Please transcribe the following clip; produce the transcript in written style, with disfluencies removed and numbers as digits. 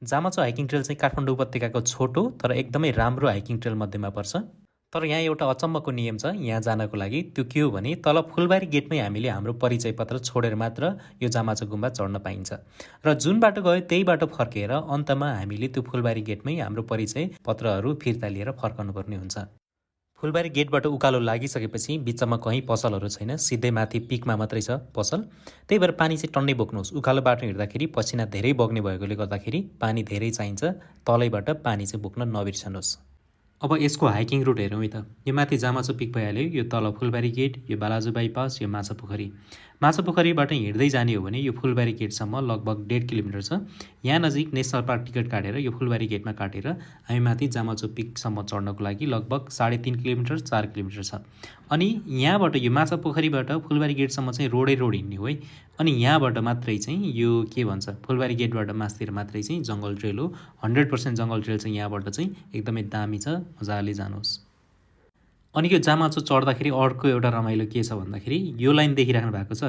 Jamacho hiking trail चाहिँ काठमाडौँ उपत्यकाको छोटो तर एकदमै राम्रो हाइकिङ ट्रेल मध्येमा पर्छ। तर यहाँ एउटा अचम्मको नियम छ यहाँ जानको लागि। त्यो के हो भने तल फुलबारी गेटमै हामीले हाम्रो परिचय पत्र छोडेर मात्र यो जामाचो गुम्बा चढ्न पाइन्छ। र जुन बाटो गयो त्यही बाटो फर्केर अन्तमा हामीले त्यो फुलबारी गेटमै हाम्रो परिचय पत्रहरू फिर्ता लिएर फर्काउनु पर्ने हुन्छ। फुलबारी गेटबाट उकालो लागिसकेपछि बिचमा कहीँ पसलहरू छैन, सिधै माथि पिकमा मात्रै छ पसल। त्यही भएर पानी चाहिँ टन्नै बोक्नुहोस्। उकालो बाटो हिँड्दाखेरि पसिना धेरै बग्ने भएकोले गर्दाखेरि पानी धेरै चाहिन्छ, तलैबाट पानी चाहिँ बोक्न नबिर्सनुहोस्। अब यसको हाइकिङ रुट हेरौँ है त। यो माथि जामाचो पिक भइहाल्यो, यो तल फुलबारी गेट, यो बालाजु बाइपास, यो माछापोखरी। माछापोखरीबाट हिँड्दै जाने हो भने यो फुलबारी गेटसम्म लगभग 1.5 किलोमिटर छ। यहाँ नजिक नेसनल पार्क टिकट काटेर यो फुलबारी गेटमा काटेर हामी माथि जामाचो पिकसम्म चढ्नको लागि लगभग 3.5 किलोमिटर 4 किलोमिटर छ। अनि यहाँबाट यो माछापोखरीबाट फुलबारी गेटसम्म चाहिँ रोड हिँड्ने हो है। अनि यहाँबाट मात्रै चाहिँ यो के भन्छ फुलबारी गेटबाट मास्तिर मात्रै चाहिँ जङ्गल ट्रेल हो। 100% जङ्गल ट्रेल चाहिँ यहाँबाट चाहिँ एकदमै दामी छ, मजाले जानुहोस्। अनि यो जामाचो चढ्दाखेरि अर्को एउटा रमाइलो के छ भन्दाखेरि यो लाइन देखिराख्नु भएको छ,